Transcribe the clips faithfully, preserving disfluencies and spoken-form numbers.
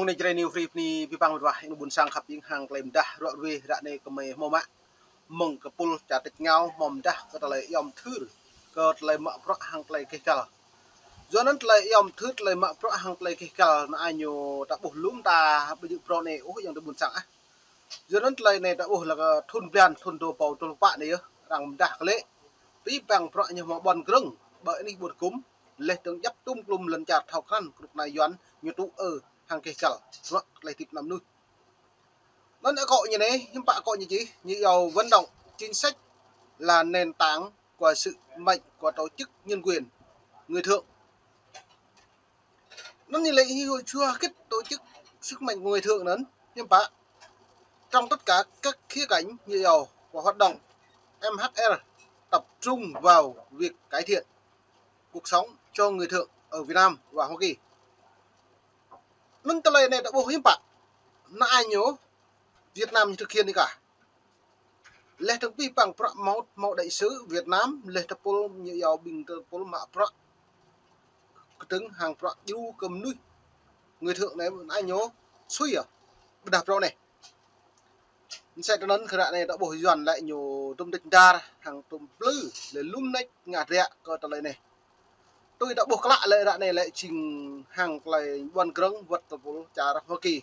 Mơ̆ng anai Jrai New Free bơni abih bang mơwah, ƀing ƀôn sang khăp ƀing hăng tơlơi mơdah ruă ruê ră anai kơmơi hmâo mă mơ̆ng kơpul čar tač êngao hmâo mơdah kơ tơlơi iâu mơthưr kơ tơlơi mă bruă hăng tơlơi keh găl. Yua anŭn tơlơi iâu mơthưr tơlơi mă bruă hăng tơlơi keh găl anai ñu ta ƀuh lŏm ta ƀu djơ̆ phrâo anai ôh ayŏng adơi ƀôn sang ah. Yua anŭn tơlơi anai ta ƀuh lĕ kơ thŭn blan thŭn dua rơbâo dua pluh pă anai yơh, arăng mơdah kơ lĕ abih bang bruă ñu hmâo ƀuăn grơ̆ng ƀơi anih ƀuôn hgŭm, laih dơ̆ng djăp tum klum lŏn čar thâo krăn kơnuk kơna Yuan ñu tŭ ư hăng keh găl bruă tơlơi hơdip ană mơnuih. Anŭn akŏ ñu anai, hiư̆m pă akŏ ñu čih, ñu iâu vận động chính sách là nền tảng của sự mạnh của tổ chức nhân quyền người Thượng. Anŭn ñu lĕ hiu chua kit tổ chức sức mạnh của người Thượng anŭn, hiư̆m pă trong tất cả các khía cạnh như iâu của hoạt động M H R tập trung vào việc cải thiện cuộc sống cho người Thượng ở Việt Nam và Hoa Kỳ. Anŭn tơlơi anai ta ƀuh hiư̆m pă, anai ñu Việt Nam ñu thực hiện đi kah. Laih dơ̆ng abih bang bruă hmâo, hmâo đại sứ Việt Nam, laih tơpul ñu iâu ƀing tơpul mă bruă kơdơ̆ng hăng bruă djru kơ mơnuih. Người Thượng anai, anai ñu sui yơh, ƀôdah phrâo anai. Mơsĕ tui anŭn kơ ră anai ta ƀuh Yuan lĕ ñu tum đĕč dar hăng tum plư lĕ lŏm nač ngă rĕ kơ tơlơi anai. Tui ta ƀuh klă lĕ ră anai lĕ jing hăng tơlơi ƀuăn grơ̆ng wơ̆t tơpul čar Hoa Kỳ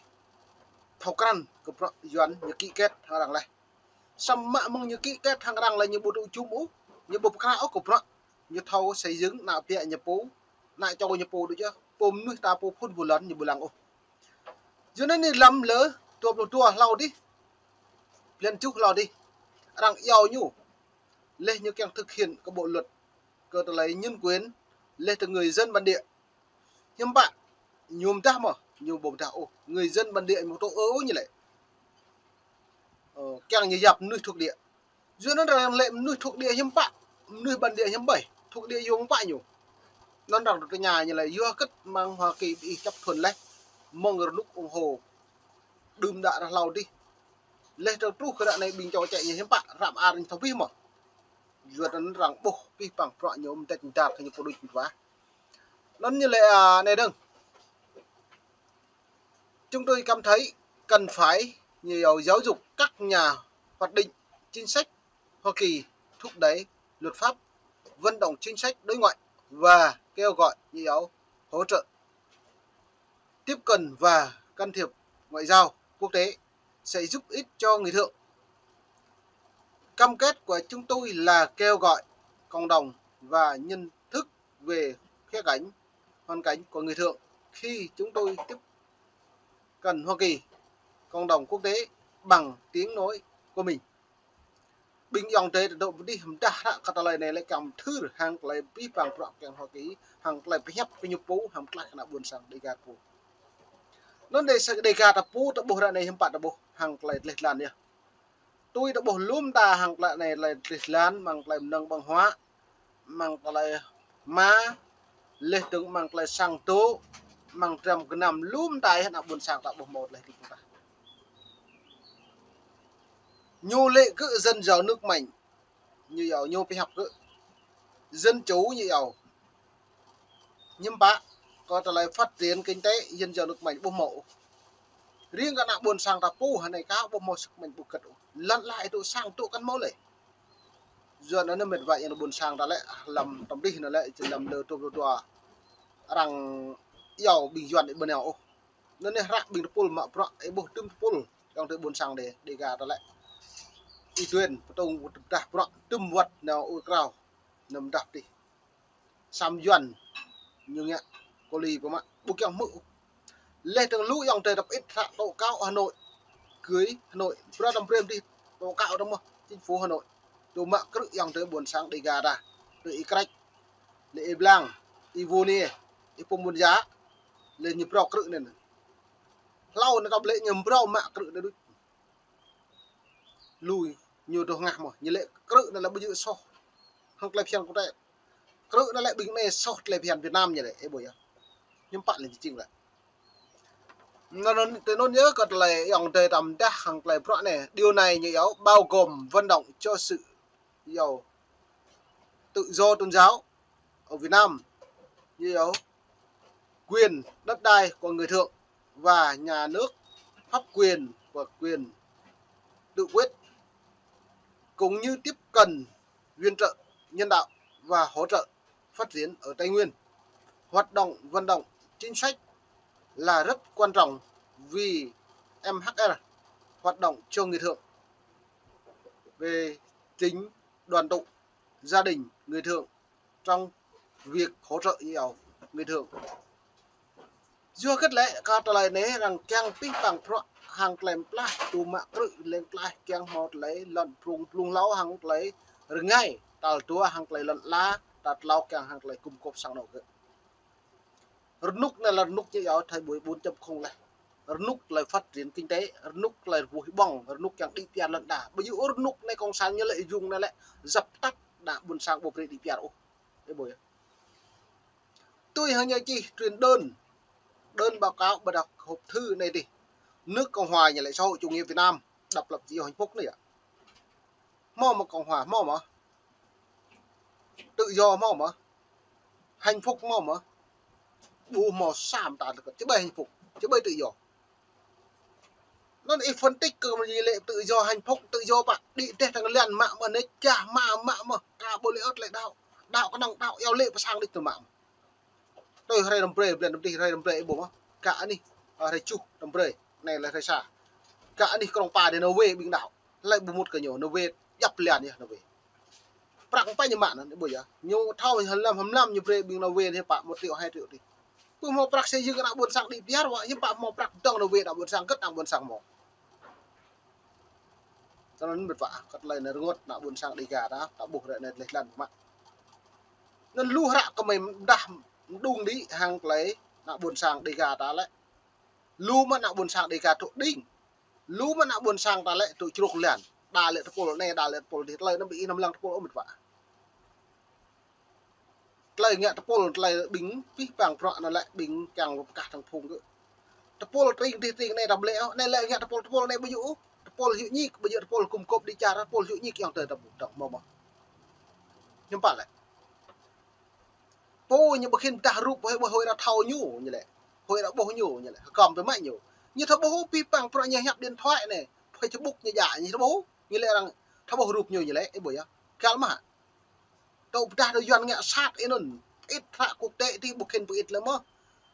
thâo krăn kơ bruă Yuan ñu ký kết hăng arăng laih. Samơ̆ mơ̆ng ñu ký kết hăng arăng lĕ ñu ƀu tŭ jum ôh, ñu ƀu pơkra ôh kơ bruă ñu thâo xây dựng ană ƀiă ñu pô, ană čô ñu pô đôč yơh, pô mơnuih ta pô phŭn pô lŏn ñu ƀu lăng ôh. Yua anŭn anai lăm lơ dua pluh dua hlâo dih, blan tơjuh hlâo dih, arăng iâu ñu, laih ñu kiăng thực hiện kơ bộ luật kơ tơlơi nhân quyền, laih dơ̆ng người dân bản địa. Hiư̆m pă, ñu mơdah mơ̆, ñu ƀu mơdah ôh, người dân bản địa ñu tŭ ư ôh ñu lĕ. Ơ, kiăng ñu yap mơnuih thuộc địa. Yua anŭn arăng lĕ mơnuih thuộc địa hiư̆m pă, mơnuih bản địa hiư̆m ƀơi, thuộc địa yua mơ̆ng pă ñu. Anŭn arăng tơña ñu lĕ yua hơget mơ̆ng Hoa Kỳ ƀing ih čăp thuần laih, mơ̆ng rơnŭk ủng hộ đưm đă ră hlâo dih. Laih dơ̆ng truh kơ ră anai ƀing čô čĕ ñu hiư̆m pă, răm ar ñu thâo abih mơ̆. Yua anŭn arăng ƀuh abih bang bruă ñu mơdĕč mơdar kơ ñu pô đôč mơwah. Anŭn ñu lĕ, a, anai dơ̆ng. Chúng tôi cảm thấy cần phải nhiều giáo dục các nhà hoạch định chính sách Hoa Kỳ thúc đẩy luật pháp, vận động chính sách đối ngoại và kêu gọi nhiều hỗ trợ, tiếp cận và can thiệp ngoại giao quốc tế sẽ giúp ích cho người Thượng. Cam kết của chúng tôi là kêu gọi cộng đồng và nhận thức về khía cạnh, hoàn cảnh của người Thượng khi chúng tôi tiếp cận Hoa Kỳ, cộng đồng quốc tế bằng tiếng nói của mình. Ƀing ayŏng adơi ta dŏ pơđĭ hơmdah hră kơ tơlơi anai lĕ kiăng mơthưr hăng tơlơi abih bang bruă kiăng Hoa Kỳ, hăng tơlơi pơhiăp pơñup pô, hăng tơlơi ană ƀôn sang Dêga ta pô. Anŭn dêh sa Dêga ta pô ta ƀuh ră anai hiư̆m pă ta ƀuh hăng tơlơi tơleh tơlan yơh. Tui ta ƀuh lŏm ta hăng tơlơi anai tơlơi tơleh tơlan, mơ̆ng tơlơi mơnơ̆ng ƀơ̆ng huă, mơ̆ng tơlơi hmua, laih dơ̆ng mơ̆ng tơlơi sang tŭ, mơ̆ng dram gơnam lŏm ta yơh ană ƀôn sang ta ƀuh hmâo tơlơi hơdip ta. Ñu lĕ kơ dân giàu nước mạnh, ñu iâu ñu pơhiăp kơ dân chủ ñu iâu. Hiư̆m pă, kơ tơlơi phát triển kinh tế dân giàu nước mạnh ƀu hmâo. Riêng kơ ană ƀôn sang ta pô hơnai kâo ƀu hmâo sức mạnh ƀu kơ̆t ôh. Lăn lai tŭ sang tŭ kăn hmâo lĕ. Yua anŭn mĕt wa ayŏng adơi ƀôn sang ta lĕ, lăm tơm dih anŭn lĕ, či lăm lơ dua pluh dua arăng iâu ƀing Yuan ƀu nao ôh. Anŭn anai hră ƀing tơpul mă bruă, ih ƀuh tơm tơpul ayŏng adơi ƀôn sang Dê, Dêga ta lĕ. Ih duen, pơtông, pơdah bruă, tơm wơ̆t nao ur krao, nao mơdah dih. Sam Yuan, ñu ngă, kơ li pơmă, ƀu kiăng hmư̆. Laih dơ̆ng lu ayŏng adơi ta pơit hră tố cáo Hà Nội, gửi Hà Nội, bruă tơm brem dih, tố cáo tơm mơ̆, chính phủ Hà Nội. Tŭ mă krư̆ ayŏng adơi ƀôn sang Dêga ta, tŭ ih krĕč, lĕ ih blang, ih vô ni, ih pơm ƀôn djă, lĕ ñu phrâo krư̆ anŭn. Hlâo anŭn ta ƀu lĕ ñu phrâo mă krư̆ anŭn đôč. Lu ñu dŏ hơngah mơ̆, ñu lĕ krư̆ anŭn lĕ ƀu djơ̆ soh hăng tơlơi phiăn quốc tế. Krư̆ anŭn lĕ ƀing anai soh tơlơi phiăn Việt Nam ñu lĕ, ih ƀuh yơh. Hiư̆m pă lĕ jing lĕ. Anŭn, anŭn, tui anŭn yơh kơ tơlơi ayŏng adơi ta mơdah hăng tơlơi bruă anai. Điều này ñu iâu bao gồm vận động cho sự iâu tự do tôn giáo ở Việt Nam, như iâu quyền đất đai của người Thượng, và nhà nước pháp quyền và quyền tự quyết, cũng như tiếp cận viện trợ nhân đạo và hỗ trợ phát triển ở Tây Nguyên. Hoạt động vận động chính sách là rất quan trọng vì M H R hoạt động cho người thượng về tính đoàn tụ gia đình người thượng trong việc hỗ trợ yêu người thượng. Yua hơget lĕ kơ tơlơi anai arăng kiăng pih pang prăk hăng tơlơi pơklaih, tŭ mă krư̆ leng klaih kiăng hmâo tơlơi lŏn prung blung hlâo hăng tơlơi rơngai, tal dua hăng tơlơi lŏn ala, tal klâo kiăng hăng tơlơi gum gôp sang anŏ gơ̆. Rơnŭk anai lĕ rơnŭk ñu yua thai ƀuh bốn chấm không lĕ. Rơnŭk tơlơi phát triển kinh tế, rơnŭk tơlơi rơbuh ƀơ̆ng, rơnŭk kiăng đĭ piar lŏn đa. Ƀu djơ̆ rơnŭk anai cộng sản ñu lĕ yŭng anai lĕ dập tắt đa ƀôn sang ƀu brơi đĭ piar ôh. Ơ ƀuh yơh. Tui hăng ñu čih truyền đơn, đơn báo cáo ƀơi đŏk hộp thư anai dih. Nước Cộng hòa nhà nước xã hội chủ nghĩa Việt Nam, độc lập tự do hạnh phúc anai yơh. Hmâo mơ̆ Cộng hòa, hmâo mơ̆. Tự do hmâo mơ̆. Hạnh phúc hmâo mơ̆. Ƀu hmâo sa mơta tơkăt. Či ƀơi hạnh phúc, či ƀơi tự do. Anŭn ih phân tích kơ mơ̆ lĕ tự do hạnh phúc, tự do pă, đĭ teh tơ̆ng lăn mă mơ̆, anai čah mă mă mơ̆, ka ƀu lĕ ôh tơlơi đaŏ. Đaŏ kơnơ̆ng đaŏ, yua lĕ pơ sang đĭ tơ mă mơ̆. Tui hrơi răm brơi, blan răm tih hrơi răm brơi ih ƀuh mơ̆. Ka anih, ơ, hrơi čuh răm brơi, anai lĕ hrơi sa. Ka anih krong pa dih nao wai ƀing đaŏ. Hlơi ƀu mŭt kơ ñu, nao wai djăp blan yơh nao wai. Prăk pă ñu mă anŭn, ih ƀuh yơh. Ñu thâo hơlăm hơmlam ñu brơi ƀing nao wai hiư̆m pă một triệu hai triệu dih. Ƀu hmâo prăk xây dựng ană ƀôn sang đĭ piar wă, hiư̆m pă hmâo prăk dơ̆ng nao wai ană ƀôn sang, hơget ană ƀôn sang hmâo. Tơl anŭn mĕt wa, kơ tơlơi anai rơngot ană ƀôn sang Dêga ta, ta ƀuh ră anai tơlơi lăn mă. Anŭn lu hră kơ mơi pơdah mơđung đĭ hăng tơlơi ană ƀôn sang Dêga ta lĕ. Lu mơ̆ ană ƀôn sang Dêga tŭ đing. Lu mơ̆ ană ƀôn sang ta lĕ tŭ čruk lăn. Đa lĕ tơpul anai, đa lĕ tơpul dih, tơlơi anŭn ƀu ih anăm lăng tơpul ôh mĕt wa. Tơlơi ngă tơpul, tơlơi ƀing pih pang prăk anŭn lĕ ƀing kiăng pơkah tơ̆ng phung gơ̆. Tơpul tring dih tring anai ta ƀu lĕ ôh, anai lĕ ngă tơpul, tơpul anai ƀu djơ̆ ôh. Tơpul hyu ñik, ƀu djơ̆ tơpul gum gôp đĭ čar, tơpul hyu ñik yŏng tơ ta ƀu dŏ mơ̆ mơ̆. Hiư̆m pă lĕ. Pô ñu ƀu khĭn pơdah rup hơi ƀuh hơi ră thâo ñu, ñu lĕ. Hơi ră ƀuh ñu, ñu lĕ. Hơgŏm pơ mă ñu. Ñu thâo ƀuh pih pang prăk ñu hiăp điện thoại anai. Facebook ñu djă, ñu thâo ƀuh. Ñu lĕ arăng thâo ƀuh rup ñu, ñu lĕ. Ih ƀuh yơh. Kal mă. Tơ̆ pơdah tơ Yuan ngă sat ih anŭn. Pơit hră quốc tế dih ƀu khĭn pơit lĕ mơ̆.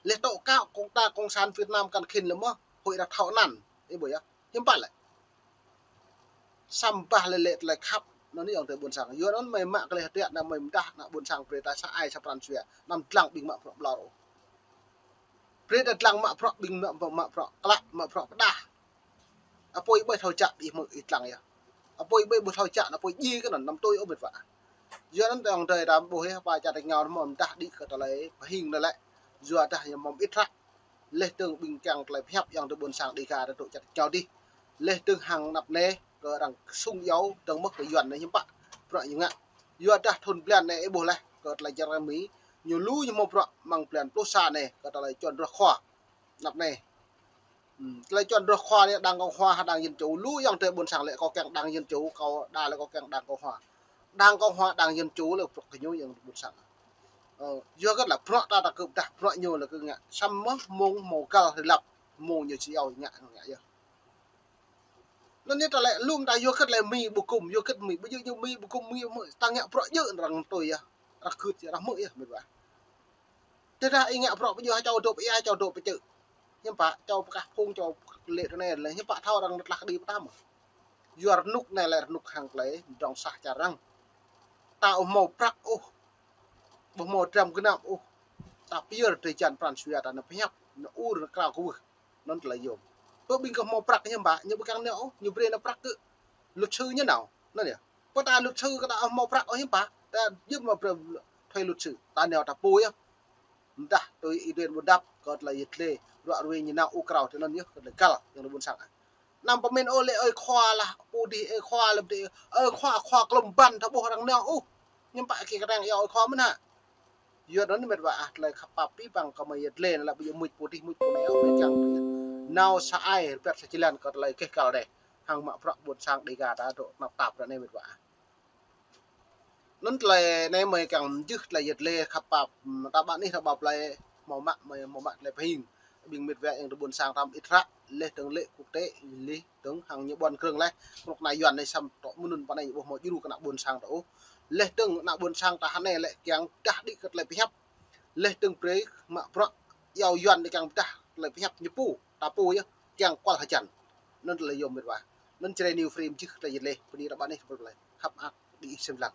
Lĕ tơ̆ kâo kông ta cộng sản Việt Nam kăn khĭn lĕ mơ̆. Hơi ră thâo anăn. Ih ƀuh yơh. Hiư̆m pă lĕ. Samơ̆ bah lĕ lĕ tơlơi khăp. Anŭn yơh yŏng tơ ƀôn sang. Yua anŭn mơi mă kơ lĕ hơdră anŭn mơi pơdah ană ƀôn sang brơi ta sa ai sa Pran Jua. Anăm dlăng ƀing mă prăk ƀlŏr ôh. Brơi ta dlăng mă prăk ƀing mă, mă, mă prăk klă, mă prăk pơdah. Apui ƀơi thâo čă ih mơ̆ ih dlăng yơh. Apui ƀơi ƀu thâo čă, apui djai kơ anŭn, anăm tui ôh mĕt wa. Yua anŭn tơ̆ng tơi ta ƀuh yơh, pă čă tơ̆ng ngao mơ̆ pơdah đĭ kơ tơlơi pơhing anŭn lĕ. Yua dah yơh mơ̆ ih hră. Leh tơ̆ng ƀing kiăng tơlơi pơhiăp yŏng tơ ƀôn sang Dêga ta tŭ čăt čao dih. Leh tơ̆ng hăng anăp anai kơ arăng sung iâu tơ̆ng mơ̆ kơ Yuan anai hiư̆m pă. Prăk ñu ngă. Yua dah thun blan anai ih ƀuh leh kơ tơlơi čar Mi. Ñu lu ñu hmâo prăk mơ̆ng blan pluh sa anai kơ tơlơi čuăn rơh khua. Anăp anai. Ừm, tơlơi čuăn rơh khua anai đảng Cộng hòa hă đảng Dân chủ, lu yŏng tơ ƀôn sang lĕ kâo kiăng đảng Dân chủ, kâo đa lĕ kâo kiăng đảng Cộng hòa. Đảng Cộng hòa, đảng Dân chủ lĕ prăk kơ ñu yŏng ƀôn sang. Ơ, yua hơget lĕ prăk ta ta kơ pơdah prăk ñu lĕ kơ ngă. Samơ̆ mông hmâo găl hrơi lăp, mông ñu či iâu ngă, ngă yơh. Anŭn anai ta lĕ lŏm ta yua hơget lĕ Mi ƀu gum, yua hơget Mi, ƀu djơ̆ ñu Mi ƀu gum, Mi mơ̆ ta ngă prăk djơ̆ arăng tui yơh, arăng gưt yơh, arăng hmư̆ yơh mĕt wa. Tơdah ih ngă prăk pơjơ̆ hă čô dŏ pơ ia, čô dŏ pơ čư̆. Hiư̆m pă čô pơkah phung, čô lĕ tơ anai lĕ hiư̆m pă thâo arăng tlah kơđi pơtăm. Yua rơnŭk anai lĕ rơnŭk hăng tơlơi mơdrŏng sah čar arăng. Ta ƀu hmâo prăk ôh. Ƀu hmâo dram gơnam ôh. Ta pơyơr drơi jăn Pran Jua ta nao pơhiăp, nao ur nao krao kwưh. Anŭn tơlơi yôm. Pơ ƀing gơ̆ hmâo prăk hiư̆m pă, ñu ƀu kiăng nao ôh, ñu brơi nao prăk kơ luật sư ñu nao. Anŭn yơh. Pơ ta luật sư kơ ta hmâo prăk ôh hiư̆m pă, ta jing mă brơi thuê luật sư, ta nao ta pô yơh. Mơdah tui ih duen ƀu dăp, kơ tơlơi yơh tlê, ruă ruê ñu nao ur krao, tơ anŭn yơh, kơ tơlơi găl, yŏng tơ ƀôn sang. Anăm pơmĭn ôh lĕ ơi khua lah, pô dih ơi khua lah, ơi khua, khua klŏm ƀăn, ta ƀuh arăng nao ôh. Hiư̆m pă kơ arăng iâu ơi khua mơ̆n hă. Yua anŭn mĕt wa ah, tơlơi khăp pap pih pang kơ mơi yơh tlê, anŭn lĕ ƀu djơ̆ mŭt pô dih mŭt pô anai ôh, mơi kiăng nao sa ai, rơbat sa jơlan kơ tơlơi keh găl anai. Hăng mă prăk ƀôn sang Dêga ta dŏ tơnap tap ră anai mĕt wa ah. Anŭn tơlơi anai mơi kiăng mơjưh tơlơi yơh tlê khăp pap, ta ƀă anih ta ƀă plơi hmâo mă, mơi hmâo mă tơlơi pơhing. ƀing mĕt wa yang tơ ƀôn sang tam ih ră, leh tơng lĕ quốc tế, leh tơng hăng ñu ƀuăn krơ̆ng leh, kơnuk kơna Yuan anai săm tŏ mơnun pơ anai ƀu hmâo djru kơ ană ƀôn sang tơ ôh. Leh tơng ană ƀôn sang ta hơnai lĕ kiăng pơdah đĭ kơ tơlơi pơhiăp. Leh tơng brơi mă bruă iâu Yuan đĭ kiăng pơdah tơlơi pơhiăp ñu pô, ta pô yơh, kiăng kual hơjăn. Anŭn tơlơi yôm mĕt wa. Anŭn Jrai New Frame jih tơlơi jĕ leh, bơni ră ƀă anai, khăp ak đĭ sem lăng.